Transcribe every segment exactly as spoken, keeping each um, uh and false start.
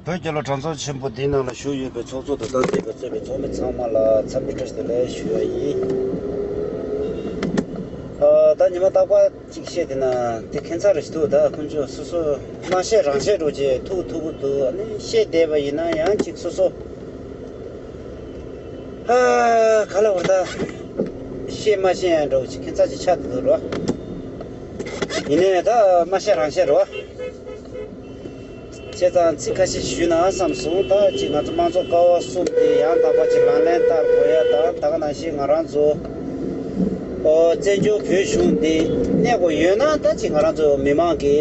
བོད་རྒྱལ་ལོ་གྲངས་ཚང་ཆེན་པོ་འདིའི་ནང་ལ་བཞུགས་ཡོད་པའི་ཚོགས་གཙོ་དང་ཏང་སྡེ་པ་གཙོས་པའི་ཚོགས་མི་ཚང་མ་ལ་འཚམས་འདྲི་བཀྲ་ཤིས་བདེ་ལེགས་ཞུ་ཡ་ཡིན། ཨ། ད་ཉི་མ་རྟག་པར་ཅིག་བཤད་བསྡད་ན་དེ་ཁྱད་མཚར་རེ་ཞིག་འདུག་ད་ཁོང་ཚོ་སོ་སོ་མ་བཤད་རང་བཤད་འདྲ་བོ་ཅིག་ཐུག་ཐུག་གི་འདུག་ཨ་ནི་བཤད་བསྡད་པ་ཡིན་ན་ཡང་ཅིག་སོ་སོ། ཨ། ག་ལ་བར་ད། བཤད་མ་བཤད་ཡང་འདྲ་བོ་ཅིག་ཁྱད་མཚར་ཅིག་ཆགས་བསྡད་འདུག་རོ། ཡིན་ནའི་ད་མ་བཤད་རང་བཤད་རོ། བྱས་ཙང་ཚིག་ཁ་ཤས་ཞུས་ན་བསམ་སོང་། ད་ཅིག་ང་ཚོ་དམངས་གཙོ་ཀ་བ་གསུམ་དེ་ཡང་དག་པ་ཅིག་ལག་ལེན་བསྟར་དགོས་ཡ་དང་། ད་ག་ནང་བཞིན་ང་རང་ཚོ་ཨོ་བཙན་བྱོལ་བོད་གཞུང་འདི་གནས་དགོས་ཡོད་ན་ད་ཅིག་ང་རང་ཚོ་མི་མང་གི་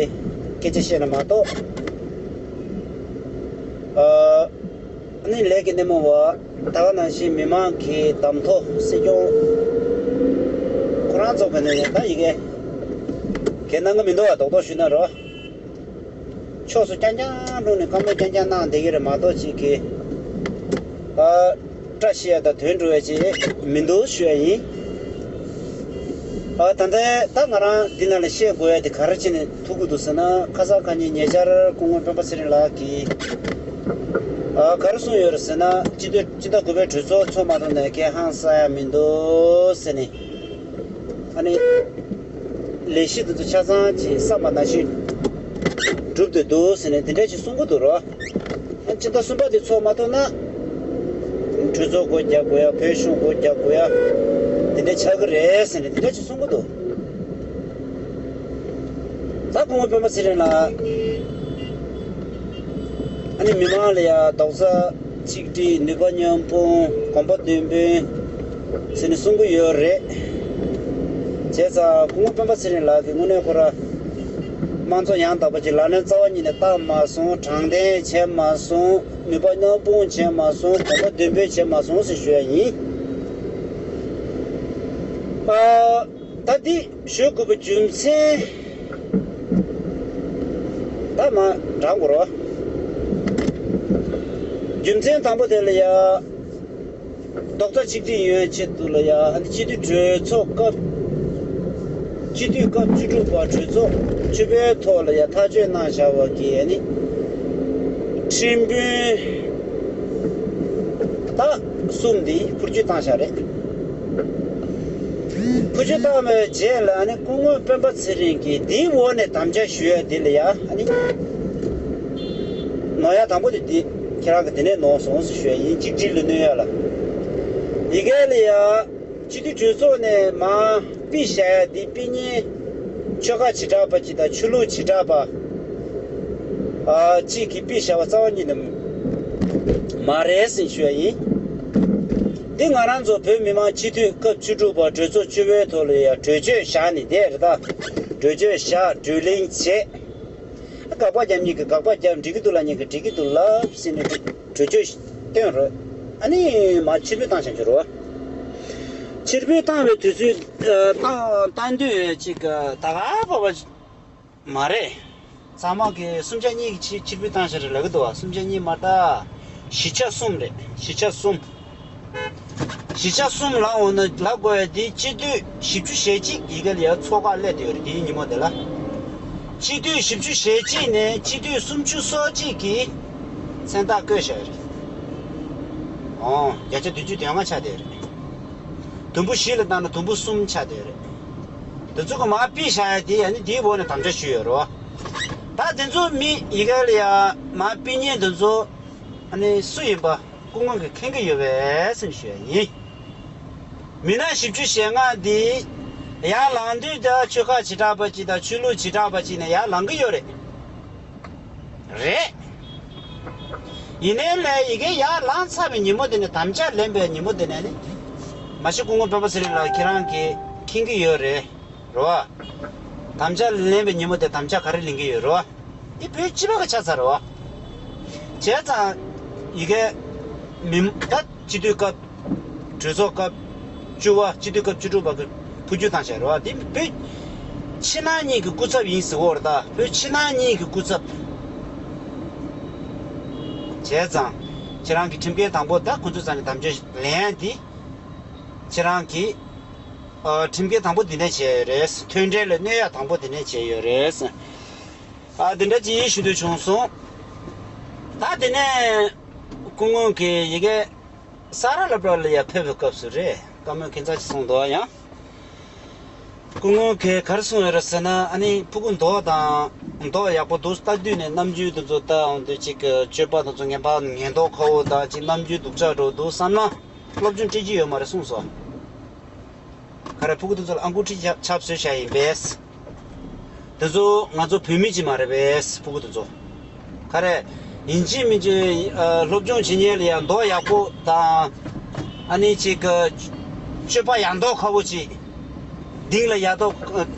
སྐད་ཆ་བཤད་ན་མ་གཏོགས། ཨ་ནི་ལས་ཀྱི་སྣེ་མོ་བ་ད་ག་ནང་བཞིན་མི་མང་གི་གདམ་ཐོ་སྲིད་སྐྱོང་ཁོ་རང་ཚོ་གི་ནས་ད་ཡི་གེ་གལ་གནང་གི་མི་འདུག་བ། རྡོག་རྡོག་ཞུས་ན་རོ། ཕྱོགས་སུ་རྐྱང་རྐྱང་འགྲོ་ནས་བཀའ་མོལ་རྐྱང་རྐྱང་གནང་བསྡད་ཀྱི་རེད་མ་གཏོགས་ཅིག་གི། ཨ། བཀྲ་ཤིས་ཡ་དང་དོན་འགྲོ་བའི་ཅིག་མི་འདུག་ཞུ་ཡ་ཡིན། ཨ། ད་ལྟ་ད་ང་རང་འདི་ནང་ལ་བཤད་དགོས་ཡ་དེ་ག་རེ་བྱས་ནས་ཐུག་གི་འདུག་ཟེར་ན། ཁ་སང་ཁ་ཉིན་ཉེ་ཆར་སྐུ་ངོ་སྤེན་པ་ཚེ་རིང་ལགས་ཀྱིས་ཨ་ག་རེ་གསུངས་ཡོད་རེད་ཟེར་ན། སྤྱི་འཐུས་སྤྱི་ཟླ་དགུ་པའི་གྲོས་ཚོགས་ཚོགས་མ་ཐུབ་ནས་ཁེ་ཧང་སང་ཡ་མི་འདུག་ཟེར་ནས། ཨ་ནི། ལས་གཞི་འདི་ཚོ་ཆ་ཚང་ཅིག་བསམ་པ་ནང་བཞིན་གྲུབ་བསྡད་འདུག་ཟེར་ནས་དེ་འདྲ་ཅིག་གསུང་གི་འདུག་རོ། ཨ་ནི་སྤྱི་ཟླ་གསུམ་པ་དེ་ཚོགས་མ་ཐུབ་ན། གྲོས་ཚོགས་སྒོ་རྒྱག་དགོས་ཡ། བོད་གཞུང་སྒོ་རྒྱག་དགོས་ཡ། དེ་འདྲ་ཆགས་ཀྱི་རེད་ཟེར་ནས་དེ་འདྲ་ཅིག་གསུང་གི་འདུག་ད་སྐུ་ངོ་སྤེན་པ་ཚེ་རིང་ལགས། ཨ་ནི་མི་མང་ལ་ཡ་རྡོག་རྩ་གཅིག་སྒྲིལ། ནུས་པ་མཉམ་སྤུངས། གོམ་པ་མདུན་སྤོས་ཟེར་ནས་གསུང་གི་ཡོད་རེད། བྱས་ཙང་སྐུ་ངོ་སྤེན་པ་ཚེ་རིང་ལགས་ཀྱིས་དངོས་གནས་ཁོ་ར་དམངས་གཙོ་ཡང་དག་པ་ཅིག་ལག་ལེན་རྩ་བ་ཉིད་ནས་བསྟར་མ་སོང་། དྲང་བདེན་བྱས་མ་སོང་། ནུས་པ་མཉམ་སྤུངས་བྱས་མ་སོང་། གོམ་པ་མདུན་སྤོས་བྱས་མ་སོང་ཟེར་ཞུ་ཡ་ཡིན། ཨ། ད་འདི་ཞུ་དགོས་པའི་རྒྱུ་མཚན་ད་མ་དྲང་དགོས་རོ། རྒྱུ་མཚན་དང་པོ་དེ་ལ་ཡ། རྡོག་རྩ་གཅིག་སྒྲིལ་ཡོང་ཆེད་དུ་ལ་ཡ། ཨ་ནི་སྤྱི་འཐུས་གྲོས་ཚོགས་སྐབས། སྤྱི་འཐུས་སྐབས་བཅུ་དྲུག་པ་གྲོས་ཚོགས་བཅུ་པའི་ཐོག་ལ་ཡ་ཐག་གཅོད་གནང་བཞག་པ་གི་ཨ་ནི་ཁྲིམས་དཔོན་ད་གསུམ་འདི་འཕུར་སྐྱོད་བཏང་བཞག་རེད། འཕུར་སྐྱོད་བཏང་བའི་རྗེས་ལ་ཨ་ནི་སྐུ་ངོ་སྤེན་པ་ཚེ་རིང་གིས་འདིའི་འོག་ནས་དམ་བཅའ་ཞུ་ཡ་འདི་ལ་ཡ། ཨ་ནི་ནོར་ཡ་དང་པོ་དེ་འདི་ཁྱེད་རང་གིས་དེ་ནས་ནོར་སོང་ཟེར་ཞུ་ཡ་ཡིན། གཅིག་སྒྲིལ་ལ་གནོད་ཡ་ལ། ཡི་གེ་ལ་ཡ། སྤྱི་འཐུས་གྲོས་ཚོགས་ནས་མར་ཕུད་བཞག་ཡ་འདི་དཔེ་ཉེན་ཆོལ་ཁ་བྱེ་བྲག་པ་ཅིག་དང་ཆོས་ལུགས་བྱེ་བྲག་པ་ཨ་གཅིག་གིས་ཕུད་བཞག་པ་རྩ་བ་ཉིད་ནས་མ་རེད་ཟེར་ཞུ་ཡ་ཡིན། འདི་ང་རང་ཚོ་བོད་མི་མང་སྤྱི་འཐུས་སྐབས་བཅུ་དྲུག་པ་གྲོས་ཚོགས་བཅུ་པའི་ཐོག་ལ་ཡ་གྲོས་ཆོད་བཞག་ནས་བསྡད་རེད་ད། གྲོས་ཆོད་བཞག་བགྲོ་གླེང་བྱས། དགག་པ་རྒྱབ་མཁན་གྱིས་དགག་པ་རྒྱབ། འགྲིག་གི་འདུག་ལབ་མཁན་གྱིས་འགྲིག་གི་འདུག་ལབ་ཟེར་ནས་གྲོས་ཆོད་བཏོན་རེད། ཨ་ནི་མར་ཕྱིར་འབུད་བཏང་བཞག་རྒྱུ་རེད། ཕྱིར་འབུད་བཏང་བའི་དུས་ཚོད་ཨ་བཏང་བཏང་དུས་ཅིག་ཨ་ད་ག་བ་བ་མ་རེད། ཚང་མ་གིས་གསུམ་ཆ་གཉིས་ཀྱི་ཕྱིར་ཕྱིར་འབུད་བཏང་བཞག་རེད་ལབ་ཀྱི་འདུག་བ། གསུམ་ཆ་གཉིས་མ་རེད་ད། བཞི་ཆ་གསུམ་རེད། བཞི་ཆ་གསུམ། བཞི་ཆ་གསུམ་ལབ་འོང་ན་ལབ་དགོས་ཡ་དེ་སྤྱི་འཐུས་བཞི་བཅུ་ཞེ་གཅིག་ཡི་གེ་ལ་ཡ་ཚོགས་ཁག་སླེབས་བསྡད་ཡོད་རེད། དེའི་ཉིན་མོ་དེ་ལ། སྤྱི་འཐུས་བཞི་བཅུ་ཞེ་གཅིག་ནས་སྤྱི་འཐུས་སུམ་ཅུ་སོ་གཅིག་གིས་མཚན་རྟགས་བཀོད་བཞག་ཡོད་རེད། ཨོ། བརྒྱ་ཆ་བདུན་ཅུ་དོན་ལྔ་ཆགས་བསྡད་ཡོད་རེད། དུམ་བུ་བཞི་ལ་བཏང་ན་དུམ་བུ་གསུམ་ཆགས་བསྡད་ཡོད་རེད། དེ་ཚོ་གི་མར་ཕུད་བཞག་ཡ་དེ་ཨ་ནི་དེའི་འོག་ནས་དམ་བཅའ་ཞུས་ཡོད་རེད་བ། ད་དེ་ཚོ་མི་ཡི་གེ་ལ་ཡ་མར་ཕུད་མཁན་དེ་ཚོ་ཨ་ནི་སུ་ཡིན་པ། སྐུ་ངོ་གིས་མཁྱེན་གྱི་ཡོད་པས་ཟེར་ཞུ་ཡ་ཡིན། མི་སྣ་བཞི་བཅུ་ཞེ་ལྔ་འདི་ཡར་ལངས་དུས་ད་ཆོལ་ཁ་བྱེ་བྲག་པ་ཅིག་དང་ཆོས་ལུགས་བྱེ་བྲག་པ་ཅིག་ནས་ཡར་ལངས་ཀྱི་ཡོད་རེད། རེད། ཡིན་ནའི་ལས་ཡི་གེ་ཡར་ལངས་ཚར་བའི་ཉིན་མོ་དེ་ནས། དམ་བཅའ་ལེན་པའི་ཉིན་མོ་དེ་ནས་ནི། མ་གཞི་སྐུ་ངོ་སྤེན་པ་ཚེ་རིང་ལགས་ཁྱེད་རང་གིས་མཁྱེན་གྱི་ཡོད་རེད། རེད་བ། དམ་བཅའ་ལེན་པའི་ཉིན་མོ་དེ་དམ་བཅའ་ག་རེ་ལེན་གྱི་ཡོད་རེད་བ། འདི་བོད་སྤྱི་པ་གི་ཆགས་ཚར་རེད་བ། བྱས་ཙང་ཡི་གེ་མི་ད་སྤྱི་འཐུས་སྐབས། གྲོས་ཚོགས་སྐབས་བཅུ་པ། སྤྱི་འཐུས་སྐབས་བཅུ་དྲུག་པ་གི་འཕོ་འགྱུར་བཏང་བཞག་རེད་བ། འདི་བོད་ཕྱི་ནང་གཉིས་ཀྱི་སྐུ་ཚབ་ཡིན་ཟེར་བ་རེད་ད། བོད་ཕྱི་ནང་གཉིས་ཀྱི་སྐུ་ཚབ། བྱས་ཙང་ཁྱེད་རང་གི་ཁྲིམས་འགལ་དང་པོ་ད་ཁོ་ཚོའི་རྩ་ནས་དམ་བཅའ་ལེན་ཡ་འདི། ཁྱེད་རང་གིས་ཨ་ཁྲིམས་འགལ་དང་པོ་འདི་ནས་བྱས་ཡོད་རེད། མཐུན་འབྲེལ་ལ་གནོད་ཡ་དང་པོ་འདི་ནས་བྱས་ཡོད་རེད། ཨ་འདི་འདྲ་ཅིག་ཞུ་འདོད་བྱུང་སོང་། ད་དེ་ནས་སྐུ་ངོ་གིས་ཡི་གེ་ས་ར་ལ་པྲ་ལ་ཡ་ཕེབས་པའི་སྐབས་སུ་རེད། བཀའ་མོལ་ཁྱད་མཚར་ཅིག་གསུངས་འདུག་ཡང་། སྐུ་ངོ་གིས་ག་རེ་གསུངས་ཡོད་རེད་ཟེར་ན། ཨ་ནི་ཕྲུ་གུ་མདོག་དང་མདོག་ཡག་པོ་འདུག་ལྟ་དུས་ནས་རྣམ་འགྱུར་དེ་ཚོ་ལྟ་འོང་དུས་ཅིག་གི་སྤྱོད་པ་དེ་ཚོ་ངན་པ་ངན་མདོག་ཁ་པོ་དང་ཅིག་རྣམ་འགྱུར་སྡུག་ཅག་འགྲོ་འདུག་བསམ་ན་སློབ་སྦྱོང་སྤྲད་རྒྱུ་ཡོད་མ་རེད་གསུངས་སོ། ག་རེ། ཕྲུ་གུ་དེ་ཚོ་ལ་ཨང་ཀུ་ཁྲི་ཆབ་ཆབ་བཟོས་བཞག་ཡིན་པས། དེ་ཚོ་ང་ཚོ་བོད་མི་ཅིག་མ་རེད་པས་ཕྲུ་གུ་དེ་ཚོ། ག་རེ། ཡིན་གཅིག་མིན་གཅིག་ཨ། སློབ་སྦྱོང་བྱེད་མཁན་ལ་ཡང་མདོག་ཡག་པོ་དང་། ཨ་ནི་ཅིག་གི་སྤྱོད་པ་ཡག་མདོག་ཁ་པོ་ཅིག་གདིང་ལ་ཡག་མདོག་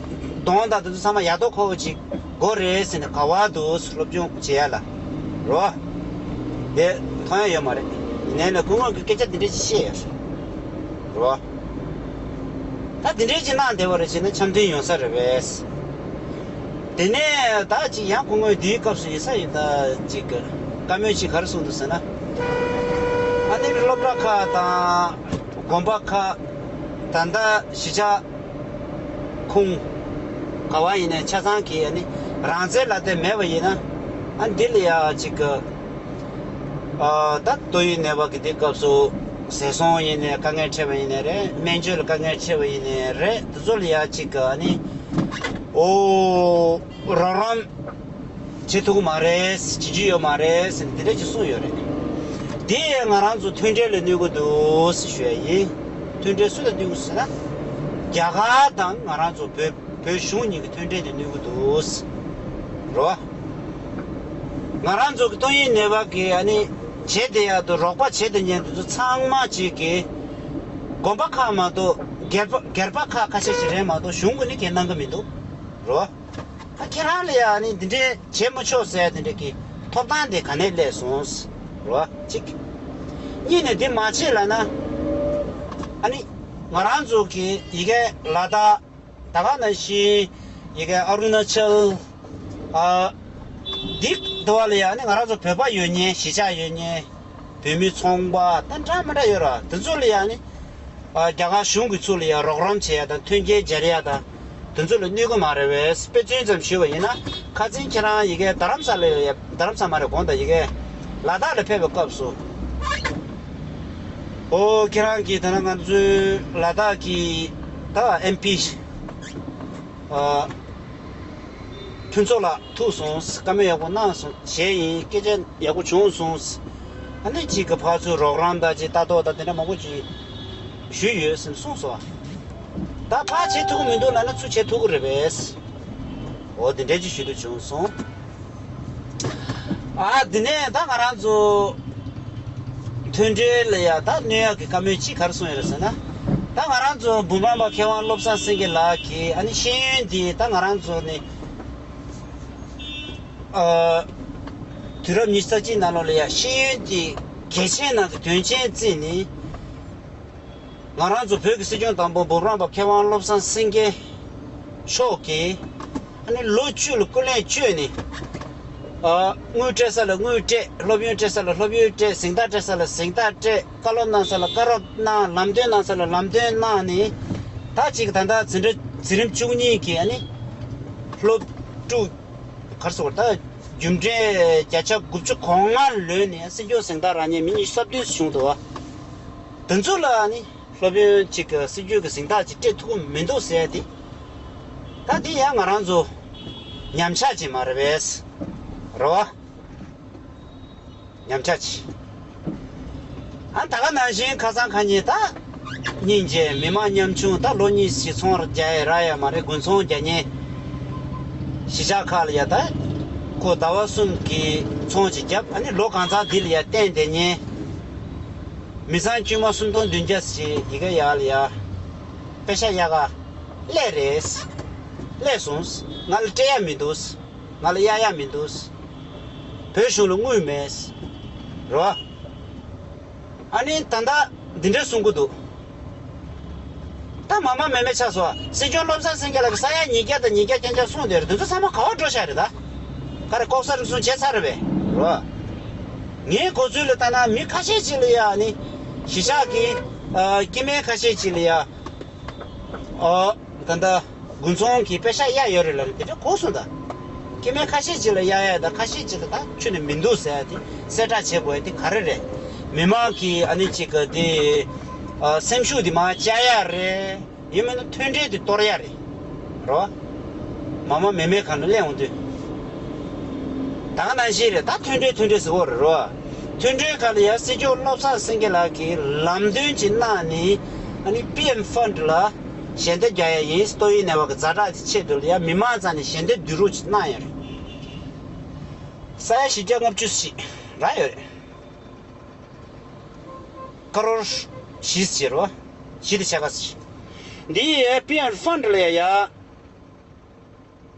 གདོང་དང་དེ་ཚོ་ཚང་མ་ཡག་མདོག་ཁ་པོ་ཅིག་དགོས་རེད་ཟེར་ནས་ག་བ་འདུག་སློབ་སྦྱོང་བྱེད་ཡ་ལ། རོ། དེ་མཐོང་ཡ་ཡོད་མ་རེད། ཡིན་ནའི་ལ་སྐུ་ངོ་གི་སྐད་ཆ་འདི་འདྲ་ཞིག་བཤད་ཡ། རོ། ད་འདི་འདྲའི་ཅིག་གནང་བསྡད་པ་རེད་བྱས་ན་འཆམ་མཐུན་ཡོང་ས་རེད་པས། དེ་ནས་ད་ཅིག་ཡང་སྐུ་ངོས་འདིའི་སྐབས་སུ་ཡིན་ས་ཡིན་ད་ཅིག་བཀའ་མོལ་ཅིག་ག་རེ་གསུངས་འདུག་ཟེར་ན། ཨ་ནི་སློབ་གྲྭ་ཁག་དང་དགོན་པ་ཁག་ད་ལྟ་གཞིས་ཆགས་ཁུངས་ག་བ་ཡིན་ནའི་ཆ་ཚང་གིས་ཨ་ནི་རང་བཙན་ལབ་དེ་མེད་པ་ཡིན་ན། ཨ་འདི་ལ་ཡ་ཅིག་གི་ཨ། ད་ཏོག་དབྱིབས་ནད་པ་གི་དེ་སྐབས་སུ་ཟས་སོང་ཡིན་ནའི་དཀའ་ངལ་འཕྲད་པ་ཡིན་ནའི་རེད། སྨན་བཅོས་ལ་དཀའ་ངལ་འཕྲད་པ་ཡིན་ནའི་རེད། དེ་ཚོ་ལ་ཡ་གཅིག་ག་ཨ་ནི་ཨོ་རོགས་རམ་བྱེད་ཐུབ་ཀྱི་མ་རེད། བྱེད་རྒྱུ་ཡོད་མ་རེད་ཟེར་ནས་དེ་འདྲ་ཅིག་གསུངས་ཡོད་རེད། དེ་ཡང་ང་རང་ཚོ་མཐུན་འབྲེལ་ལ་གནོད་ཀྱི་འདུག་ཟེར་ཞུ་ཡ་ཡིན། མཐུན་འབྲེལ་སུ་ལ་གནོད་ཀྱི་ཟེར་ན། རྒྱ་གར་དང་ང་རང་ཚོ་བོད་བོད་གཞུང་གཉིས་ཀྱི་མཐུན་འབྲེལ་ལ་གནོད་ཀྱི་འདུག་ཟེར། རོ། ང་རང་ཚོ་གི་ཏོག་དབྱིབས་ནད་པ་གི་ཨ་ནི་བྱེད་བསྡད་ཡག་དང་རོགས་པ་བྱེད་བསྡད་མཁན་དེ་ཚོ་ཚང་མ་གཅིག་གིས་དགོན་པ་ཁག་མ་གཏོགས་སྒེར་པ་སྒེར་པ་ཁག་ཁ་ཤས་ཤིག་རེད་མ་གཏོགས་གཞུང་གིས་ནི་འགན་གནང་གི་མི་འདུག་རོ། ད་ཁྱེད་རང་ལ་ཡ་ཨ་ནི་འདི་འདྲའི་བྱེད་མི་ཆོག་ཟེར་དེ་འདྲ་གི་ཐོབ་ཐང་དེ་ག་ནས་སླེབས་སོང་རོ། གཅིག་གཉིས་ནས་འདི་མ་བྱེད་ལབ་ན། ཨ་ནི་ང་རང་ཚོ་གི་ཡི་གེ་ལ་དྭགས། ད་ག་ནང་བཞིན་ཡི་གེ་ཨ་རུ་ན་ཅལ། ཨ། འདི་དུ་བ་ལ་ཡང་ནི་ང་རང་ཚོ་བོད་པ་ཡོད་མཁན་གཞིས་ཆགས་ཡོད་མཁན་བོད་མི་ཚོང་པ་ད་འདྲ་མི་འདྲ་ཡོད་ར། དེ་ཚོ་ལ་ཡང་ནི་ཨ། རྒྱ་གར་གཞུང་གི་ཚུལ་ལ་ཡང་རོགས་རམ་བྱེད་ཡ་དང་མཐུན་རྐྱེན་སྦྱར་ཡ་དང་དེ་ཚོ་ལ་གནོད་ཀྱི་མ་རེད་པས། དཔེ་མཚོན་ཙམ་ཞུས་པ་ཡིན་ན། ཁ་སང་ཁྱེད་རང་ཡི་གེ་རྡ་རམ་ས་ལ་ཡ་རྡ་རམ་ས་མ་རེད། དགོངས་དག་ཡི་གེ་ལ་དྭགས་ལ་ཕེབས་པའི་སྐབས་སུ། ཨོ་ཁྱེད་རང་གིས་ད་ནང་ང་ཚོའི་ལ་དྭགས་ཀྱི་ད་ཨེམ་པི། ཨ། ཕུན་ཚོགས་ལགས་ཐུག་སོང་། བཀའ་མོལ་ཡག་པོ་གནང་སོང་བྱས་ཡིན། སྐད་ཆ་ཡག་པོ་བྱུང་སོང་། ཨ་ནི་གཅིག་གི་ཕར་ཚུར་རོགས་རམ་དང་ཅིག་ལྟ་རྟོག་དང་དེ་འདྲ་མང་པོ་ཅིག་ཞུས་ཡོད་ཟེར་གསུངས་སོང་། ད་ཕར་བྱེད་ཐུབ་ཀྱི་མི་འདུག་ལབ་ན་ཚུར་བྱེད་ཐུབ་ཀྱི་རེད་པས། འོ་དེ་འདྲ་ཅིག་ཞུ་འདོད་བྱུང་སོང་། ཨ། དེ་ནས་ད་ང་རང་ཚོ་མཐུན་འབྲེལ་ལ་ཡ་ད་གནོད་ཡག་གི་བཀའ་མོལ་གཅིག་ག་རེ་གསུངས་ཡོད་རེད་ཟེར་ན། ད་ང་རང་ཚོ་འབུམ་རམས་པ་མཁས་དབང་བློ་བཟང་སེང་གེ་ལགས་ཀྱིས་ཨ་ནི་ཤེས་ཡོན་འདི་ད་ང་རང་ཚོ་ནི་ཨ། དུས་རབས་ཉི་ཤུ་རྩ་གཅིག་ནང་ལོགས་ལ་ཡ་ཤེས་ཡོན་འདི་གལ་ཆེན་ནང་གི་དོན་ཆེན་བརྩིས་ནས། ང་རང་ཚོ་བོད་ཀྱི་སྲིད་སྐྱོང་དང་པོ་འབུམ་རམས་པ་མཁས་དབང་བློ་བཟང་སེང་གེ་མཆོག་གིས་ཨ་ནི་ལོ་བཅུ་ལ་སྐུ་ལས་བསྐྱོན་ནས། ཨ། དངུལ་སྤྲད་ས་ལ་དངུལ་སྤྲད། སློབ་ཡོན་སྤྲད་ས་ལ་སློབ་ཡོན་སྤྲད། གཟེངས་རྟགས་སྤྲད་ས་ལ་གཟེངས་རྟགས་སྤྲད། བཀའ་སློབ་གནང་ས་ལ་བཀའ་སློབ་གནང་། ལམ་སྟོན་གནང་ས་ལ་ལམ་སྟོན་གནང་ནས། ད་ཅིག་ད་ལྟ་འཛིན་གྲྭ་འཛིན་རིམ་བཅུ་གཉིས་ཀྱི་ཨ་ནི་སློབ་ཕྲུག་གར་སོང་བ་ད་རྒྱུ་འབྲས་བརྒྱ་ཆ་དགུ་བཅུ་གོ་ལྔ་ལོན་ནས་སྲིད་སྐྱོང་གཟེངས་རྟགས་རག་མཁན་མི་ཉི་ཤུ་རྩ་བདུན་བྱུང་འདུག་བ། དེ་ཚོ་ལ་ཨ་ནི་སློབ་ཡོན་གཅིག་གི་སྲིད་སྐྱོང་གི་གཟེངས་རྟགས་ཅིག་སྤྲད་ཐུབ་ཀྱི་མི་འདུག་ཟེར་ཏེ། ད་འདི་ཡང་ང་རང་ཚོ་ཉམས་ཆག་ཅིག་མ་རེད་པས། རེད་བ། ཉམས་ཆག་ཅིག་ཨ། ད་ག་ནང་བཞིན་ཁ་སང་ཁ་ཉིན་ད་སྙིང་རྗེ་མི་མང་ཉམ་ཆུང་ད་ལོ་གཉིས་ཤིག་ཚོང་རྒྱག་ཡ་རག་ཡ་མ་རེད། དགུན་ཚོང་རྒྱག་མཁན་གཞིས་ཆགས་ཁག་ལ་ཡ་ད་ཁོ་ཟླ་བ་གསུམ་གྱི་ཚོང་ཅིག་བརྒྱབ། ཨ་ནི་ལོ་གང་ཚང་འདི་ལ་ཡ་བརྟེན་བསྡད་མཁན་མི་ཚང་དཀྱུས་མ་སུམ་སྟོང་བདུན་བརྒྱ་ཞིག་ཡི་གེ་ཡག་ལ་ཡ་པེ་ཤ་གཡར་ག་སླེབས་རེད། སླེབས་སོང་། ང་ལ་སྤྲད་ཡ་མི་འདུག་ང་ལ་གཡར་ཡ་མི་འདུག་བོད་གཞུང་ལ་དངུལ་མེད། རོ། ཨ་ནི་ད་ལྟ་འདི་འདྲ་གསུང་གི་འདུག་ད་མ་མ་མེ་མེ་ཆགས་སོང་། སྲིད་སྐྱོང་བློ་བཟང་སེང་གེ་ལགས་ཀྱིས་ས་ཡ་ཉིས་བརྒྱ་དང་ཉིས་བརྒྱ་རྐྱང་རྐྱང་གསུངས་བསྡད་རེད། དེ་ཚོ་ཚང་མ་ག་པར་འགྲོ་བཞག་རེད་ད། ག་རེ་ལྐོག་ཟ་རུལ་སུངས་བྱས་ཚར་རེད་པས། རོ། ངའི་གོ་ཚོད་ལ་ལྟ་ན་མི་ཁ་ཤས་ཅིག་ལ་ཡ་ཨ་ནི་གཞིས་ཆགས་ཀྱི་ཨ། སྐྱེ་དམན་ཁ་ཤས་ཅིག་ལ་ཡ། ཨོ། ད་ལྟ་དགུན་ཚོང་གི་པེ་ཤ་གཡར་ཡོད་རེད་ལབ་ནས་དེ་འདྲ་གོ་སོང་ད། སྐྱེ་དམན་ཁ་ཤས་ཅིག་ལ་གཡར་ཡ་དང་ཁ་ཤས་ཅིག་ལ་ད་ཁྱོན་ནས་མི་འདུག་ཟེར་ཡ་དེ་གསལ་བསྒྲགས་བྱེད་དགོས་ཡ་དེ་ག་རེ་རེད། མི་མང་གི་ཨ་ནི་ཅིག་གི་དེ་ཨ་སེམས་ཤུགས་དེ་མར་བཅག་ཡ་རེད། ཡིན་མིན་ན་མཐུན་སྒྲིལ་དེ་གཏོར་ཡ་རེད། རོ། མ་མ་མེ་མེ་གང་ལ་སླེབས་འོང་དུས། ད་ག་ནང་བཞིན་རེད། ད་མཐུན་སྒྲིལ་མཐུན་སྒྲིལ་ཟེར་བ་རེད་རོ། མཐུན་སྒྲིལ་ག་ལ་ཡ་སྲིད་སྐྱོང་བློ་བཟང་སེང་གེ་ལགས་ཀྱིས་ལམ་སྟོན་ཅིག་གནང་ནས་ཨ་ནི་པི་ཨེམ་ཕན་ཌི་ལ་ཞལ་འདེབས་རྒྱག་ཡ་ཡིན། ཏོག་དབྱིབས་ནད་པ་གི་ཛ་དྲག་གི་ཆེད་དུ་ལ་ཡ་མི་མང་རྩ་ནས་ཞལ་འདེབས་བསྡུ་རུབ་ཅིག་གནང་ཡ་རེད། ས་ཡ་བཞི་བརྒྱ་ལྔ་བཅུ་ཞིག་རག་ཡོད་རེད། ཀ་རོར་བཞི་ཟེར་རོ། བཞི་དེ་ཆ་ག་ཟེར། འདི་ཡའི་པི་ཨེམ་ཕན་ཌི་ལ་ཡ་ཡ།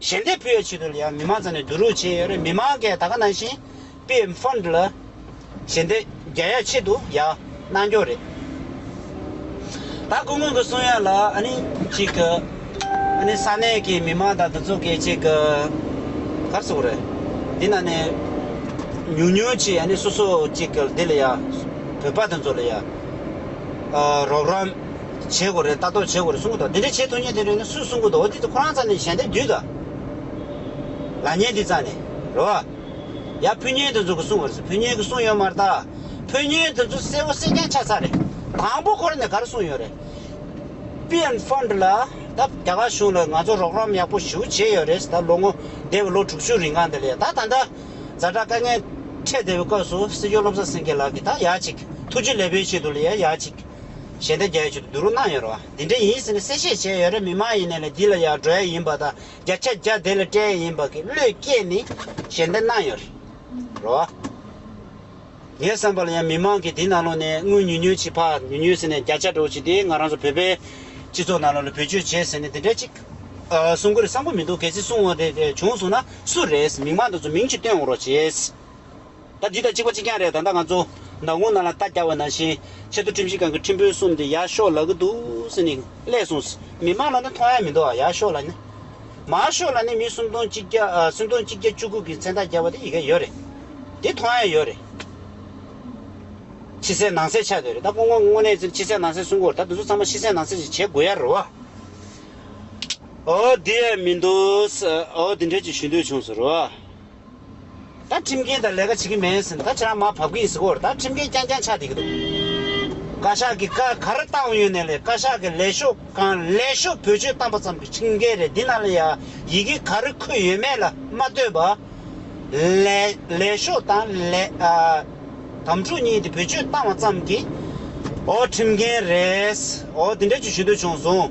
ཞལ་འདེབས་ཕུལ་བའི་ཆེད་དུ་ལ་ཡང་མི་མང་རྩ་ནས་བསྡུ་རུབ་བྱས་ཡོད་རེད། མི་མང་གིས་ད་ག་ནང་བཞིན་པི་ཨེམ་ཕན་ཌི་ལ་ཞལ་འདེབས་རྒྱག་ཡ་ཆེད་དུ་ཡ་གནང་རྒྱུ་རེད། ད་སྐུ་ངོ་གི་གསུང་ཡ་ལ་ཨ་ནི་གཅིག་གི་ཨ་ནི་ས་གནས་ཀྱི་མི་མང་དང་དེ་ཚོ་གིས་གཅིག་གི་ག་རེ་ཟེར་དགོས་རེད། འདི་ན་ནས་ཉུང་ཉུང་ཅིག་ཨ་ནི་སོ་སོ་གཅིག་གི་འདི་ལ་ཡ་བོད་པ་དེ་ཚོ་ལ་ཡ་ཨ་རོགས་རམ། བྱེད་དགོས་རེད། ལྟ་རྟོག་བྱེད་དགོས་རེད་གསུང་གི་འདུག་འདི་འདྲ་བྱེད་ཐུབ་མཁན་དེ་འདྲ་ཡོད་ན་སུས་གསུང་གི་འདུག་འོ་འདི་ཚོ་ཁོ་རང་རྩ་ནས་ཞལ་འདེབས་བསྡུས་དང་། ལབ་མཁན་འདི་རྩ་ནས་རེད་བ། ཡ་ཕུལ་མཁན་དེ་ཚོ་གིས་གསུང་བ་རེད། ཕུལ་མཁན་གིས་གསུང་ཡོད་མ་རེད་ད། ཕུལ་མཁན་དེ་ཚོ་གསལ་པོ་གསལ་རྐྱང་ཆགས་ཚར་རེད། དང་པོ་ཁོ་རང་ནས་ག་རེ་གསུངས་ཡོད་རེད། པི་ཨེམ་ཕན་ཌི་ལ་ད་རྒྱ་གར་གཞུང་ལ་ང་ཚོ་རོགས་རམ་ཡག་པོ་ཞེ་པོ་བྱས་ཡོད་རེད། ད་ལོ་ངོ་འདས་པའི་ལོ་དྲུག་ཅུ་རིང་གང་དེ་ལ་ཡ་ད་ད་ལྟ་ཛ་དྲག་དཀའ་ངལ་འཕྲད་བསྡད་པའི་སྐབས་སུ་སྲིད་སྐྱོང་བློ་བཟང་སེང་གེ་ལགས་ཀྱིས་ད་ཡ་གཅིག་ཐུགས་རྗེ་ལེགས་འབུལ་ཆེད་དུ་ལ་ཡ་ཡ་གཅིག་ཞལ་འདེབས་རྒྱག་ཡ་ཆེད་དུ་བསྡུ་རུབ་གནང་ཡོད་རེད་བ། འདི་འདྲ་ཡིན་ཟེར་ནས་གསལ་བཤད་བྱས་ཡོད་རེད། མི་མང་ཡིན་ནའི་ལ་འདི་ལ་ཡར་འགྲོ་ཡ་ཡིན་པ་དང་བརྒྱ་ཆ་བརྒྱ་དེ་ལ་སྤྲད་ཡ་ཡིན་པ་གི་བློས་བཀལ་ནས་ཞལ་འདེབས་གནང་ཡོད་རེད་བ། ངའི་བསམ་པ་ལ་ཡང་མི་མང་གིས་འདི་ནང་ལོགས་ནས་དངུལ་ཉུང་ཉུང་ཅིག་ཕར་ཉུང་ཉུང་ཟེར་ནས་བརྒྱ་ཆ་འགྲོ་ཅིག་དེ་ང་རང་ཚོ་བོད་པའི་སྤྱི་ཚོགས་ནང་ལོགས་ལ་བེད་སྤྱོད་བྱས་ཟེར་ནས་དེ་འདྲ་ཅིག་གསུང་གི་རེད་བསམ་གི་མི་འདུག་གལ་སྲིད་གསུང་བ་དེ་དེ་བྱུང་སོང་ན་སུ་རེད། མི་མང་དེ་ཚོ་མིང་ཅིག་བཏོན་འོང་རོགས་བྱས། ད་འདི་དང་གཅིག་པ་གཅིག་རྐྱང་རེད། ད་ལྟ་ང་ཚོ་མདང་དགོང་ནང་ལ་རྟ་རྒྱག་པ་ནང་བཞིན་ཆེས་མཐོ་ཁྲིམས་ཞིབ་ཁང་གི་ཁྲིམས་དཔོན་གསུམ་དེ་ཡར་ཤོག་ལབ་ཀྱི་འདུག་ཟེར་ནས་སླེབས་སོང་། མི་མང་ལ་ནི་མཐོང་ཡ་མི་འདུག་ཨ་ཡར་ཤོག་ལབ་ནི། མར་ཤོག་ལབ་ནི་མི་སུམ་སྟོང་གཅིག་བརྒྱ་ཨ་སུམ་སྟོང་གཅིག་བརྒྱ་བཅུ་དགུ་གི་མཚན་རྟགས་བརྒྱབ་པ་དེ་ཡི་གེ་ཡོད་རེད། དེ་མཐོང་ཡ་ཡོད་རེད། ཕྱི་གསལ་ནང་གསལ་ཆགས་བསྡད་རེད། ད་སྐུ་ངོ་དངོས་གནས་ཕྱི་གསལ་ནང་གསལ་གསུང་གི་ཡོད་རེད། ད་དེ་ཚོ་ཚང་མ་ཕྱི་གསལ་ནང་གསལ་ཞིག་བྱེད་དགོས་ཡ་རེད་བ། ཨོ་དེ་ཡ་མི་འདུག་ཨོ་དེ་འདྲ་ཅིག་ཞུ་འདོད་བྱུང་སོང་རེད་བ། ད་ཁྲིམས་འགན་དང་ལས་ཀ་བྱེད་ཀྱི་མེད་ཟེར་ན་ད་ཁྱེད་རང་མར་བབས་ཀྱི་ཡིན་ཟེར་གོ་རེད། ད་ཁྲིམས་འགན་རྐྱང་རྐྱང་ཆགས་བསྡད་ཀྱི་འདུག་བཀའ་ཤག་གི་བཀའ་ག་རེ་བཏང་ཡོད་ནའི་ལས་བཀའ་ཤག་གི་ལས་ཤོག་གང་ལས་ཤོག་བེད་སྤྱོད་བཏང་པ་ཙམ་གྱི་ཁྲིམས་འགན་རེད། འདི་ནང་ལ་ཡ་ཡི་གེ་ག་རེ་འཁོད་ཡོད་མེད་ལ་མ་ལྟོས་པ། ལས་ལས་ཤོག་དང་ལས་ཨ་དམ་ཕྲུག་གཉིས་དེ་བེད་སྤྱོད་བཏང་བ་ཙམ་གྱིས་ཨོ་ཁྲིམས་འགན་རེད། ཨོ་དེ་འདྲ་ཅིག་ཞུ་འདོད་བྱུང་སོང་།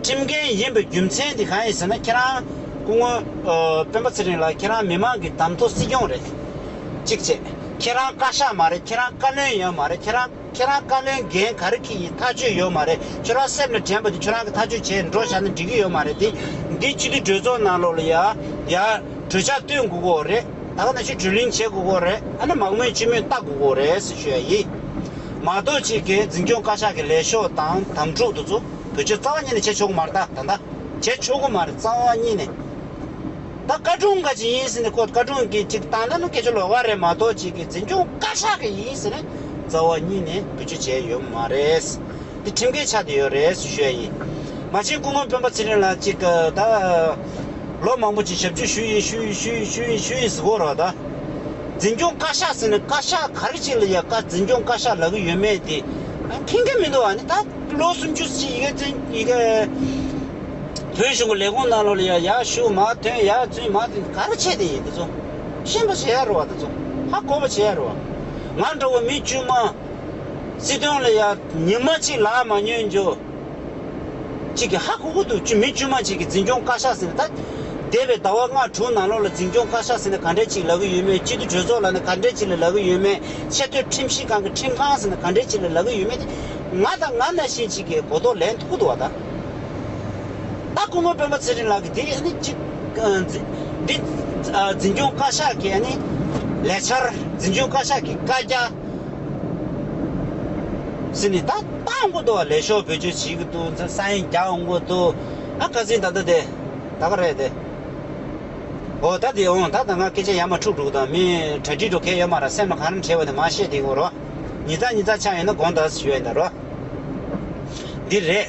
ཁྲིམས་འགན་ཡིན་པའི་རྒྱུ་མཚན་དེ་གང་ཡིན་ཟེར་ན་ཁྱེད་རང་སྐུ་ངོ་ཨ་སྤེན་པ་ཚེ་རིང་ལགས་ཁྱེད་རང་མི་མང་གི་གདམ་ཐོ་སྲིད་སྐྱོང་རེད། གཅིག་བྱས། ཁྱེད་རང་བཀའ་ཤག་མ་རེད། ཁྱེད་རང་བཀའ་བློན་ཡོད་མ་རེད། ཁྱེད་རང་ཁྱེད་རང་བཀའ་བློན་འགན་ག་རེ་འཁྱེར་ཡིན་ཐག་གཅོད་ཡོད་མ་རེད། ཁྱོད་རང་སེམས་ལ་དྲན་པ་དེ་ཁྱོད་རང་གིས་ཐག་གཅོད་བྱས་འགྲོ་བཞག་ན་འགྲིག་གི་ཡོད་མ་རེད། དེ་འདི་སྤྱི་འཐུས་གྲོས་ཚོགས་ནང་ལོགས་ལ་ཡ་ཡ་གྲོས་འཆར་བཏོན་དགོས་ཀྱི་ཡོད་རེད། ད་ག་ནང་བཞིན་བགྲོ་གླེང་བྱེད་དགོས་ཀྱི་ཡོད་རེད། ཨ་ནི་མང་མོས་སྤྱི་མོས་བལྟ་དགོས་ཀྱི་ཡོད་རེད་ཟེར་ཞུ་ཡ་ཡིན། མ་གཏོགས་གཅིག་གིས་འཛིན་སྐྱོང་བཀའ་ཤག་གི་ལས་ཤོག་དང་དམ་ཕྲུག་དེ་ཚོ་བེད་སྤྱོད་རྩ་བ་ཉིད་ནས་བྱེད་ཆོག་གི་མ་རེད། ད་ད་ལྟ་བྱེད་ཆོག་གི་མ་རེད། རྩ་བ་ཉིད་ནས། ད་བཀའ་དྲུང་ག་ཅིག་ཡིན་ཟེར་ནས་ཁོ་བཀའ་དྲུང་གིས་ཅིག་བཏང་ན་ནི་སྐད་ཆ་ལོགས་ཀ་རེད་མ་གཏོགས་ཅིག་གིས་འཛིན་སྐྱོང་བཀའ་ཤག་གི་ཡིན་ཟེར་ནས་རྩ་བ་ཉིད་ནས་བེད་སྤྱོད་བྱས་ཡོད་མ་རེད། འདི་ཁྲིམས་འགལ་ཆགས་བསྡད་ཡོད་རེད་ཟེར་ཞུ་ཡ་ཡིན། མ་གཞི་སྐུ་ངོ་སྤེན་པ་ཚེ་རིང་ལགས་ཅིག་ད་ལོ་མང་པོ་ཅིག་ཞབས་ཕྱི་ཞུས་ཡིན་ཞུས་ཡིན་ཞུས་ཡིན་ཞུས་ཡིན་ཞུས་ཡིན་ཟེར་གོ་རོགས་ད། འཛིན་སྐྱོང་བཀའ་ཤག་ཟེར་ནས་བཀའ་ཤག་ག་རེ་ཅིག་ལ་ཡ་བཀའ་འཛིན་སྐྱོང་བཀའ་ཤག་ལབ་ཀྱི་ཡོད་མེད་དེ་མཁྱེན་གྱི་མི་འདུག་ཨ་ནི་ད་ལོ་སུམ་ཅུ་ཅིག་ཡི་གེ་འཛིན་ཡི་གེ་བོད་གཞུང་གི་ལས་ཁུངས་ནང་ལོགས་ལ་ཡ་ཡར་ཞུ་མར་ཐོན་ཡར་འཛུལ་མར་ཐོན་ག་རེ་བྱས་ཏེ་ཡིན་དེ་ཚོ་ཤེས་པ་བྱེད་ཡ་རེད་བ། དེ་ཚོ་ཧ་གོ་བ་བྱེད་ཡ་རེད་བ། ང་འདྲ་བོ་མི་དཀྱུས་མ་སྲིད་དོན་ལ་ཡ་ཉི་མ་གཅིག་ལག་མ་ཉོན་འཇོག་ཅིག་གི་ཧ་གོ་གི་འདུག་ཅི་མི་དཀྱུས་མ་ཅིག་གི་འཛིན་སྐྱོང་བཀའ་ཤག་ཟེར་ནས་ད་འདས་པའི་ཟླ་བ་ལྔ་དྲུག་ནང་ལོགས་ལ་འཛིན་སྐྱོང་བཀའ་ཤག་ཟེར་ནས་ག་འདྲས་ཅིག་ལབ་ཀྱི་ཡོད་མེད། སྤྱི་འཐུས་གྲོས་ཚོགས་ལབ་ནས་ག་འདྲས་ཅིག་ལ་ལབ་ཀྱི་ཡོད་མེད། ཆེས་མཐོའི་ཁྲིམས་ཞིབ་ཁང་གི་ཁྲིམས་ཁང་ཟེར་ནས་ག་འདྲས་ཅིག་ལ་ལབ་ཀྱི་ཡོད་མེད་དེ་ང་དང་ང་ནང་བཞིན་ཅིག་གིས་གོ་རྟོགས་ལེན་ཐུབ་ཀྱི་འདུག་བ། ད་ད་སྐུ་ངོ་སྤེན་པ་ཚེ་རིང་ལགས་ཀྱིས་འདི་ཨ་ནི་ཅིག་འདི་འཛིན་སྐྱོང་བཀའ་ཤག་གི་ཨ་ནི་ལས་འཆར་འཛིན་སྐྱོང་བཀའ་ཤག་གི་བཀའ་རྒྱ་ཟེར་ནས་ད་བཏང་དགོས་འདུག་བ། ལས་ཤོག་བེད་སྤྱོད་བྱེད་ཀྱི་འདུག་ས་ཡིན་རྒྱག་འོང་དགོས་འདུག་ཨ་ཁ་སང་ད་ལྟ་དེ་ད་ག་རེད་དེ། ཨོ་ད་དེ་འོང་ད་ད་ང་སྐད་ཆ་ཡར་མར་འཁྲུག་འགྲོ་གི་དང་མི་གྲ་སྒྲིག་འགྲོ་མཁན་ཡོད་མ་རེད། སེམས་ལ་གང་རུང་བྲལ་བ་དེ་མ་བཤད་དེ་འོ་རོ། ཉི་ཚ་ཉི་ཚ་ཆགས་ཡོད་ན་དགོངས་དག་ཞུ་ཡ་ཡིན་ད་རོ། འདི་རེད།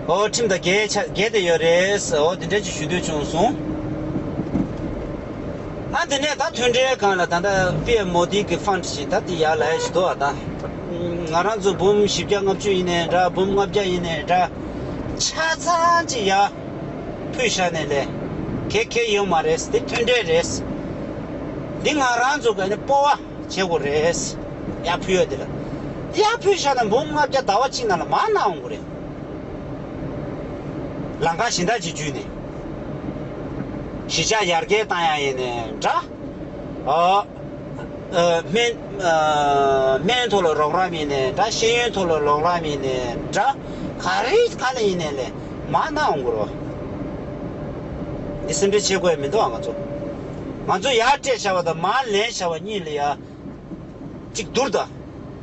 ཨོ་ཁྲིམས་དང་འགལ་ཆ་འགལ་དེ་ཡོད་རེད། ཨོ་དེ་འདྲ་ཅིག་ཞུ་འདོད་བྱུང་སོང་། ད་དེ་ནས་ད་མཐུན་འབྲེལ་སྒང་ལ་ད་ལྟ་པི་ཨེམ་མོ་དི་གི་ཕན་ཌི་ཞིག་ད་དེ་ཡར་ལ་ཡ་ཞིག་འདུག་ཨ། ད་ང་རང་ཚོ་འབུམ་བཞི་བརྒྱ་ལྔ་བཅུ་ཡིན་ནའི་འདྲ། འབུམ་ལྔ་བརྒྱ་ཡིན་ནའི་འདྲ། ཆ་ཚང་ཅིག་ཡར་ཕུལ་བཞག་ནས་ལས་གལ་གལ་ཡོད་མ་རེད། དེ་མཐུན་འབྲེལ་རེད། འདི་ང་རང་ཚོ་ག་ནས་སྤོབས་པ་བྱེད་དགོས་རེད། ཡར་ཕུལ་ཡ་དེ་ལ། ཡར་ཕུལ་བཞག་ན་འབུམ་ལྔ་བརྒྱ་ཟླ་བ་གཅིག་ནང་ལ་མར་ནང་འོང་གི་རེད། ལམ་ཁ་གཞན་དག་ཅིག་བརྒྱུད་ནས་གཞིས་ཆགས་ཡར་རྒྱས་བཏང་ཡ་ཡིན་ནའི་འདྲ། ཨ། ཨ། སྨན། ཨ། སྨན་ཐོག་ལ་རོགས་རམ་ཡིན་ནའི་འདྲ། ཤེས་ཡོན་ཐོག་ལ་རོགས་རམ་ཡིན་ནའི་འདྲ། ག་རེ་ག་ལ་ཡིན་ནའི་ལས་མར་ནང་འོང་དགོས་རེད་བ། འདི་སེམས་ཁྲལ་བྱེད་དགོས་ཡ་མི་འདུག་ཨ། ང་ཚོ། ང་ཚོ་ཡར་སྤྲད་བཞག་པ་དང་མར་ལེན་བཞག་པ་གཉིས་ལ་ཡ། གཅིག་བསྡུར་དང་།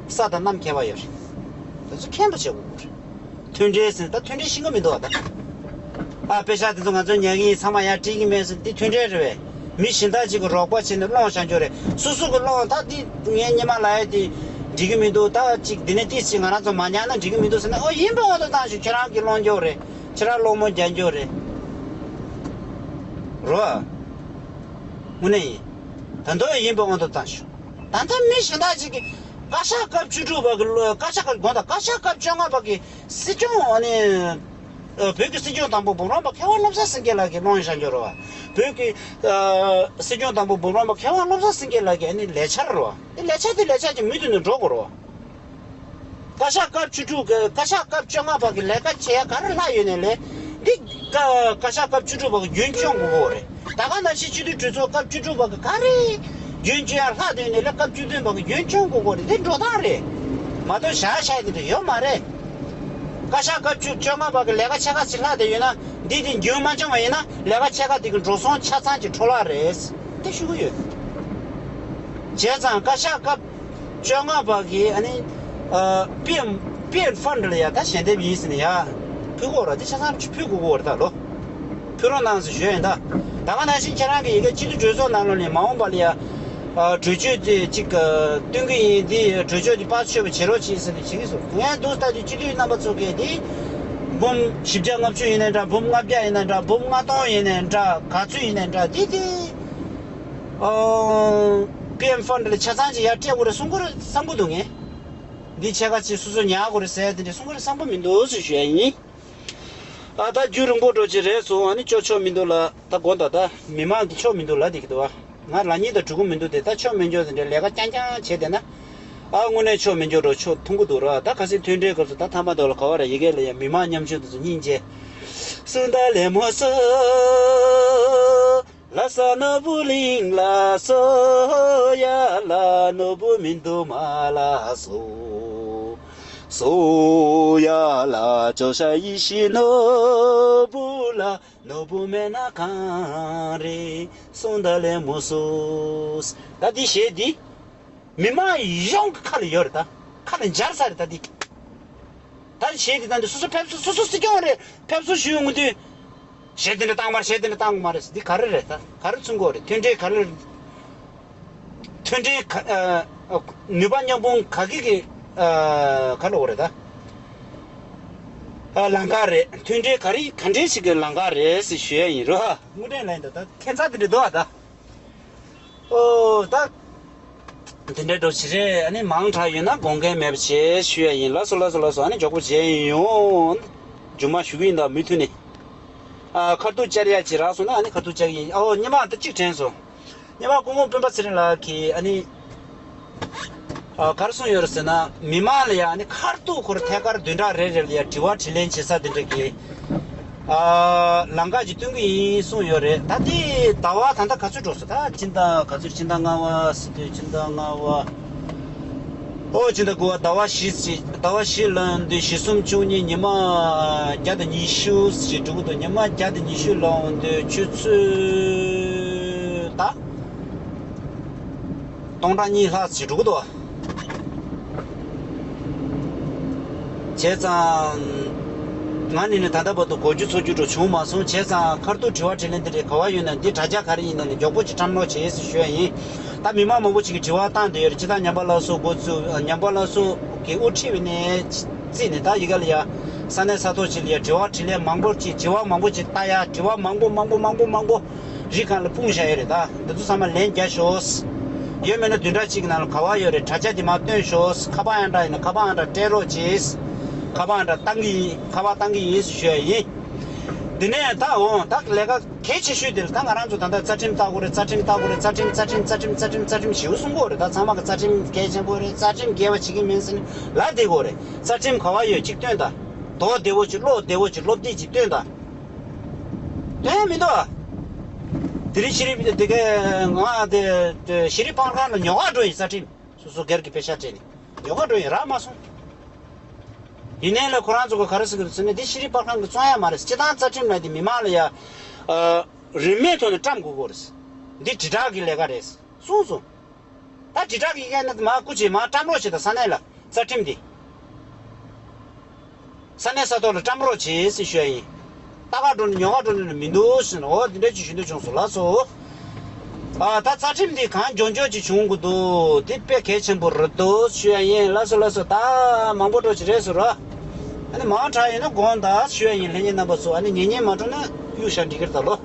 ས་དང་གནམ་ཁྱད་པར་ཡོད་རེད། དེ་ཚོ་མཁྱེན་པ་བྱེད་དགོས་རེད། མཐུན་འབྲེལ་ཟེར་ན་ད་མཐུན་འབྲེལ་ཤེས་ཀྱི་མི་འདུག་བ་ད། ཨ། པེ་ཤག་དེ་ཚོ་ང་ཚོ་ཉར་གྱི་ཡིན། ཚང་མ་ཡར་སྤྲད་ཀྱི་མེད་ཟེར། འདི་མཐུན་འབྲེལ་རེད་བས། མི་གཞན་དག་ཅིག་གི་རོགས་པ་བྱས་ནས་སློང་བཞག་རྒྱུ་རེད། སོ་སོ་གི་སློང་། ད་འདི་ངའི་སྔོན་མ་ལབ་ཡ་དེ་འགྲིག་གི་མི་འདུག་ད་ཅིག་འདི་ནས་ཏིས་ཅིག་ང་རང་ཚོ་མ་ཉར་ན་འགྲིག་གི་མི་འདུག་ཟེར་ན། ཨོ། ཡིན་པའི་དབང་དུ་བཏང་ཞིག་ཁྱེད་རང་གིས་སློང་རྒྱུ་རེད། ཁྱེད་རང་སློང་མོ་རྒྱག་རྒྱུ་རེད། རོ། དངོས་གནས་ཡིན། ད་དུང་ཡིན་པའི་དབང་དུ་བཏང་ཞིག་ད་ལྟ་མི་གཞན་དག་ཅིག་གིས་བཀའ་ཤག་སྐབས་བཅུ་དྲུག་པ་གི། བཀའ་ཤག་སྐབས་དགོངས་དག་བཀའ་ཤག་སྐབས་བཅོ་ལྔ་པ་གི་སྲིད་སྐྱོང་། ཨ་ནི། ཨ། བོད་ཀྱི་སྲིད་སྐྱོང་དང་པོ་འབུམ་རམས་པ་མཁས་དབང་བློ་བཟང་སེང་གེ་ལགས་ཀྱིས་སློང་བཞག་རྒྱུ་རེད་བ། བོད་ཀྱི། ཨ། སྲིད་སྐྱོང་དང་པོ་འབུམ་རམས་པ་མཁས་དབང་བློ་བཟང་སེང་གེ་ལགས་ཀྱི་ཨ་ནི་ལས་འཆར་རེད་བ། དེ་ལས་འཆར་དེ་ལས་འཆར་གྱི་མུ་མཐུད་ནས་འགྲོ་དགོས་རེད་བ། བཀའ་ཤག་སྐབས་བཅུ་དྲུག་གི། བཀའ་ཤག་སྐབས་བཅོ་ལྔ་པ་གི་ལས་ཀ་བྱེད་ཡ་ག་རེ་ལྷག་ཡོད་ནའི་ལས་འདི། བཀའ། བཀའ་ཤག་སྐབས་བཅུ་དྲུག་པ་གི་རྒྱུན་སྐྱོང་དགོས་ཀྱི་རེད། ད་ག་ནང་བཞིན་སྤྱི་འཐུས་གྲོས་ཚོགས་སྐབས་བཅུ་དྲུག་པ་གི་ག་རེ་རྒྱུན་སྐྱོང་ཡ་ལྷག་ཡོད་ནའི་ལས་སྐབས་བཅུ་བདུན་པ་གི་རྒྱུན་སྐྱོང་དགོས་ཀྱི་རེད། འདི་འགྲོ་སྟངས་རེད་མ་གཏོགས་བཞག་བཞག་ཡ་དེ་འདྲ་ཡོད་མ་རེད། བཀའ་ཤག་སྐབས་བཅུ། བཅོ་ལྔ་པ་གི་ལས་ཀ་ཕྱེད་ཀ་ཅིག་ལྷག་བསྡད་ཡོད་ན། འདི་དེ་རྒྱུན་མ་སྐྱོང་བ་ཡིན་ན་ལས་ཀ་ཕྱེད་ཀ་དེ་གི་འགྲོ་སོང་ཆ་ཚང་གི་འཕྲོ་བརླག་རེད། དེ་ཞུ་གི་ཡོད། བྱས་ཙང་བཀའ་ཤག་སྐབས་བཅོ་ལྔ་པ་གི་ཨ་ནི། ཨ། པི་ཨེམ། པི་ཨེམ་ཕན་ཌི་ལ་ཡ་ད་ཞལ་འདེབས་ཡིན་ཟེར་ནས་ཡ་ཕུལ་དགོས་རེད། དེ་ཆ་ཚང་ཕུལ་དགོས་ཀྱི་རེད་ད་ལོ། ཕུལ་རོགས་གནང་ཟེར་ཞུ་ཡ་ཡིན་ད། ད་ག་ནང་བཞིན་ཁྱེད་རང་གི་ཡ་གི་སྤྱི་འཐུས་གྲོས་ཚོགས་ནང་ལོགས་ནས་མ་འོངས་པ་ལ་ཡ། ཨ། གྲོས་ཆོད་དེ་གཅིག་ཨ། བཏོན་གྱི་ཡིན། དེ་གྲོས་ཆོད་དེ་ཕར་ཆོད་པ་བྱེད་རོགས་བྱེད་ཟེར་ནས་བྱེད་ཀྱི་སོང་། ངས་འདུག་ལྟ་དུས་སྤྱི་འཐུས་རྣམ་པ་ཚོ་གིས་དེ་འབུམ་བཞི་བརྒྱ་ལྔ་བཅུ་ཡིན་ནའི་འདྲ། འབུམ་ལྔ་བརྒྱ་ཡིན་ནའི་འདྲ། འབུམ་ལྔ་སྟོང་ཡིན་ནའི་འདྲ། ག་ཚོད་ཡིན་ནའི་འདྲ། དེ་དེ། ཨོ། པི་ཨེམ་ཕན་ཌི་ལ་ཆ་ཚང་ཅིག་ཡར་སྤྲད་དགོས་རེད་གསུང་གི་རེད་བསམ་གྱི་འདུག་ངས། འདི་ཕྱེད་ཀ་ཅིག་སོ་སོ་ཉར་དགོས་རེད་ཟེར་དེ་འདྲ་གསུང་གི་རེད་བསམ་གྱི་མི་འདུག་ཟེར་ཞུ་ཡ་ཡིན། ཨ། ད་རྒྱུན་རིང་པོ་འགྲོ་གི་རེད་སོང་། ཨ་ནི་ཅོ་ཆོ་མི་འདུག་ལ། ད་དགོངས་དག་ད་མི་མང་གི་ཆོ་མི་འདུག་ལ། དེ་གི་འདུག་བ། ང་ལ་ཉིད་ད་འགྲོ་གི་མི་འདུག་དེ། ད་ཆོ་མི་འཇོག་དེ་འདྲ་ལས་ཀ་རྐྱང་རྐྱང་བྱས་བསྡད་ན། ཨ། དངོས་གནས་ཆོ་མི་འཇོག་འགྲོ་ཆོ་མཐོང་གི་འདུག་ར། ད་ག་སེ་མཐུན་འབྲེལ་སྐབས་སུ་ད་ཐ་མ་དེ་ལ་ག་བ་ར་ཡི་གེ་ལ་ཡ་མི་མང་ཉམ་ཆུང་དེ་ཚོ་སྙིང་རྗེ། སུ་འདྲ་ལེ་མོ་སུ། ལ་ས་ནོར་བུ་གླིང་ལ་སོ་ཡ་ལ་ནོར་བུ་མི་འདུག་མ་ལ་སོ། སོ་ཡ་ལ་ཅོ་ཤ་ཡི་ཤི་ནོར་བུ་ལ། ནོར་བུ་མེད་ན་གང་རེད། སོང་ད་ལེ་མོ་སོ། ད་འདི་གཞས་འདི་མི་མང་ཡོངས་ཀྱི་ཁ་ལ་ཡོད་རེད། ད་ཁ་ལ་འབྱར་ཚར་རེད། ད་འདི། ད་གཞས་འདི་ད་འདི་སོ་སོ་ཕེབས་བསུ། སོ་སོ་སྲིད་སྐྱོང་རེད། ཕེབས་བསུ་ཞུ་ཡོང་དུས། གཞས་འདི་འདྲ་བཏང་མ་རེད། གཞས་འདི་འདྲ་བཏང་དགོས་མ་རེད། འདི་ག་རེ་རེད། ད་ག་རེ་མཚོན་གྱི་ཡོད་རེད། མཐུན་འབྲེལ་ག་རེ། མཐུན་འབྲེལ་ག། ཨ། ནུས་པ་མཉམ་སྤུངས་ག་གི་གི། ཨ། ག་ལ་འོ་རེད་ད། ཨ། ལམ་ཁ་རེད། མཐུན་འབྲེལ་ག་རེ་ག་འདྲའི་ཞིག་གི་ལམ་ཁ་རེད་ཟེར་ཞུ་ཡ་ཡིན་རོ། ཧ། དངོས་འབྲེལ་ལ་ཡིན་ད། ད་ཁྱད་མཚར་དེ་འདྲ་འདུག་ཨ། ད། ཨོ། ད་དེ་འདྲའི་འགྲོ་ཞིག་རེད། ཨ་ནི་མང་དྲགས་ཡོད་ན་དགོངས་འགལ་མེད་པ་བྱེད་ཞུ་ཡ་ཡིན། ལགས་སོ། ལགས་སོ། ལགས་སོ། ཨ་ནི་མགྱོགས་པོ་མཇལ་ཡོང་། རྒྱུ་མ་ཞུ་གི་ཡིན་ད། མུ་མཐུད་ནས། ཨ། ཁ་ཐུག་བཅར་ཡ་ཅིག་རག་སོང་ན་ཨ་ནི་ཁ་ཐུག་བཅར་གི་ཡིན། ཨོ། སྔོན་མ་ད་གཅིག་དྲན་སོང་། སྔོན་མ་སྐུ་ངོ་སྤེན་པ་ཚེ་རིང་ལགས་ཀྱིས་ཨ་ནི། ཨ། ག་རེ་གསུངས་ཡོད་རེད་ཟེར་ན། མི་མང་ལ་ཡ་ཨ་ནི་ཁ་ཐུག་ཁོ་རང་ཐད་ཀར་བདུན་ཕྲག་རེ་རེ་ལ་ཡ་དྲི་བ་དྲིས་ལན་བྱེད་ས་དེ་འདྲ་གི། ཨ། ལམ་ཁ་ཅིག་སྟོན་གི་ཡིན་གསུངས་ཡོད་རེད། ད་དེ་ཟླ་བ་ད་ལྟ་ག་ཚོད་འགྲོ་སོང་། ད་ཕྱི་ཟླ་ག་ཚོད། ཕྱི་ཟླ་ལྔ་པ་ཟེར་དུས་ཕྱི་ཟླ་ལྔ་པ། ཨོ། ཕྱི་ཟླ་དགུ་པ། ཟླ་བ་བཞི་ཟེར། ཟླ་བ་བཞི་ལོན་དུས་བཞི་གསུམ་བཅུ་གཉིས། ཉི་མ་བརྒྱ་དང་ཉི་ཤུ་ཟེར་འགྲོ་གི་འདུག་ཉི་མ་བརྒྱ་དང་ཉི་ཤུ་ལོན་དུས་ཆུ་ཚོད་ད་སྟོང་ཕྲག་གཉིས་ལྷག་ཟེར་འགྲོ་གི་འདུག་བྱས་ཙང་། ང་ནི་ནི་ད་ལྟ་བར་དུ་གོ་རྒྱུ་ཚོར་རྒྱུ་འགྲོ་བྱུང་མ་སོང་། བྱས་ཙང་ཁ་ཐུག་དྲི་བ་དྲིས་ལན་དེ་འདྲ་ག་བ་ཡོད་ན། འདི་དྲ་རྒྱ་ག་རེ་ཡིན་ན་ནི་མགྱོགས་པོ་ཅིག་བཀྲམ་རོགས་བྱེད་ཟེར་ཞུ་ཡ་ཡིན། ད་མི་མང་མང་པོ་ཅིག་གིས་དྲི་བ་བཏང་བསྡད་ཡོད་རེད། སྤྱིར་བཏང་ཉམས་པ་སླར་གསོ་འགོ་བཙུགས། ཉམས་པ་སླར་གསོ་གི་དབུ་ཁྲིད་པ་ནས་བརྩིས་ནས་ད་ཡི་གེ་ལ་ཡ། ས་གནས་ས་ཐོག་ཅིག་ལ་ཡ་དྲི་བ་དྲིས་ལན་མང་པོ་ཅིག་དྲི་བ་མང་པོ་ཅིག་བལྟ་ཡ། དྲི་བ་མང་པོ་མང་པོ་མང་པོ་མང་པོ། རི་སྒང་ལ་སྤུངས་བཞག་ཡོད་རེད། ད་འདི་ཚོ་ཚང་མ་ལན་རྒྱག་ཤོག། ཡོད་མེད་ན་བདུན་ཕྲག་གཅིག་གི་ནང་ལ་ག་བ་ཡོད་རེད། དྲ་རྒྱ་འདི་མར་སྟོན་ཤོག། ཁ་པར་ཡང་འདྲ་ཡིན་ན་ཁ་པར་ཡང་འདྲ་སྤྲད་རོགས་གྱིས། ཁ་པར་ཡང་འདྲ་བཏང་གི་ཡིན། ཁ་པར་བཏང་གི་ཡིན་ཞུ་ཡ་ཡིན། འདི་ནས་ད་འོང་ད་ལས་ཀ་གལ་ཆེ་ཤོས་དེ་ལ་ད་ང་རང་ཚོ་ད་ལྟ་རྩ་ཁྲིམས་བལྟ་དགོས་རེད། རྩ་ཁྲིམས་བལྟ་དགོས་རེད། རྩ་ཁྲིམས་རྩ་ཁྲིམས་རྩ་ཁྲིམས་རྩ་ཁྲིམས་རྩ་ཁྲིམས་རྩ་ཁྲིམས་ཞེ་པོ་གསུང་གི་ཡོད་རེད། ད་ཚང་མ་གི་རྩ་ཁྲིམས་གལ་ཆེན་པོ་རེད། རྩ་ཁྲིམས་འགལ་བ་བྱེད་ཀྱི་མིན་ཟེར་ནས་ལབ་བསྡད་ཀྱི་ཡོད་རེད། རྩ་ཁྲིམས་ག་བ་ཡོད་ཅིག་སྟོན་དང་། དོགས་བདེ་བོ་ཅིག་བློ་བདེ་བོ་ཅིག་བློ་བདེ་ཅིག་སྟོན་དང་། དོན་མི་འདུག། དེ་རིང་ཤེས་རིག་དེ་གའི་ང་དེ་ཤེས་རིག་པར་ཁང་ལ་ཉོ་ག་འགྲོ་ཡིན། རྩ་ཁྲིམས་སོ་སོ་སྒེར་གྱི་པེ་ཤ་སྤྲད་ནས་ཉོ་ག་འགྲོ་ཡིན་རག་མ་སོང་། ཡིན་ནའི་ལ་ཁོ་རང་ཚོ་ག་ག་རེ་ཟེར་གི་རེད་ཟེར་ན་འདི་ཤེས་རིག་པར་ཁང་གི་བཙོང་ཡ་མ་རེད། སྤྱི་བཏང་རྩ་ཁྲིམས་ལ་འདི་མི་མང་ལ་ཡ་རིན་མེད་ཐོག་ནས་བཀྲམ་དགོས་ཀྱི་རེད། འདི་དྲིལ་བསྒྲགས་ཀྱི་ལས་ཀ་རེད་གསུངས་སོང་། ད་དྲིལ་བསྒྲགས་ཀྱི་སྐད་ནི་མ་སྐུ་མཁྱེན་མ་བཀྲམ་རོགས་བྱེད་དང་། ས་གནས་ལ་རྩ་ཁྲིམས་འདི། ས་གནས་ས་ཐོག་ལ་བཀྲམ་རོགས་བྱེད་ཟེར་ཞུ་ཡ་ཡིན། ལྟ་ག་འགྲོ་ནི་ཉོ་ག་འགྲོ་ནི་ལ་མི་འདུག་ཟེར་ན་འོ་འདི་འདྲ་ཅིག་ཞུ་འདོད་བྱུང་སོང་། ལགས་སོ། ཨ་ད་རྩ་ཁྲིམས་འདི་གང་མགྱོགས་མགྱོགས་ཅིག་བྱུང་དགོས་འདུག། འདི་དཔེ་གལ་ཆེན་པོ་རེད་འདུག་ཞུ་ཡ་ཡིན། ལགས་སོ་ལགས་སོ། ད་མང་པོ་འགྲོ་ཅིག་རེད་ཟེར་རོ། ཨ་ནི་མང་དྲགས་ཡིན་ན་དགོངས་དག་ཞུ་ཡ་ཡིན། ལྷན་རྒྱས་རྣམ་པ་ཚོ་ཨ་ནི་ཉན་ཉན་མ་འགྲོ་ན་གཡུག་བཞག་འགྲིག་གི་རེད་ད་ལོ།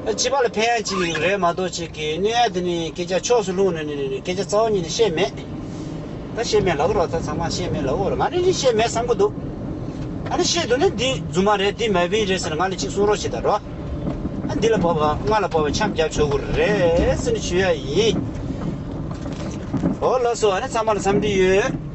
ཨ་སྤྱི་པ་ལ་ཕན་ཡ་ཅིག་རེད་མ་གཏོགས་ཅིག་གི་གནོད་ཡ་དེ་ནི་སྐད་ཆ་ཕྱོགས་སུ་ལྷུང་ནས་ནི་ནི་སྐད་ཆ་རྩ་བ་ཉིད་ནས་བཤད་མེད། ད་བཤད་མེད་ལབ་ཀྱི་རོ། ད་ཚང་མ་བཤད་མེད་ལབ་ཀྱི་རོ། ང་ནི་ནི་བཤད་མེད་བསམ་གྱི་འདུག། ཨ་ནི་བཤད་འདུག་ན་འདི་རྫུན་མ་རེད། འདི་མ་བིན་རེད་ཟེར་ང་ལ་ཅིག་གསུང་རོགས་བྱེད་ད་རོ། ཨ་འདི་ལ་བབ་པ་ང་ལ་བབ་པ་འཆམ་རྒྱག་ཆོག་གི་རེད་ཟེར་ནས་ཞུ་ཡ་ཡིན། འོ་ལགས་སོ། ཨ་ནི་ཚང་མ་ལ་འཚམས་འདྲི་ཡོད།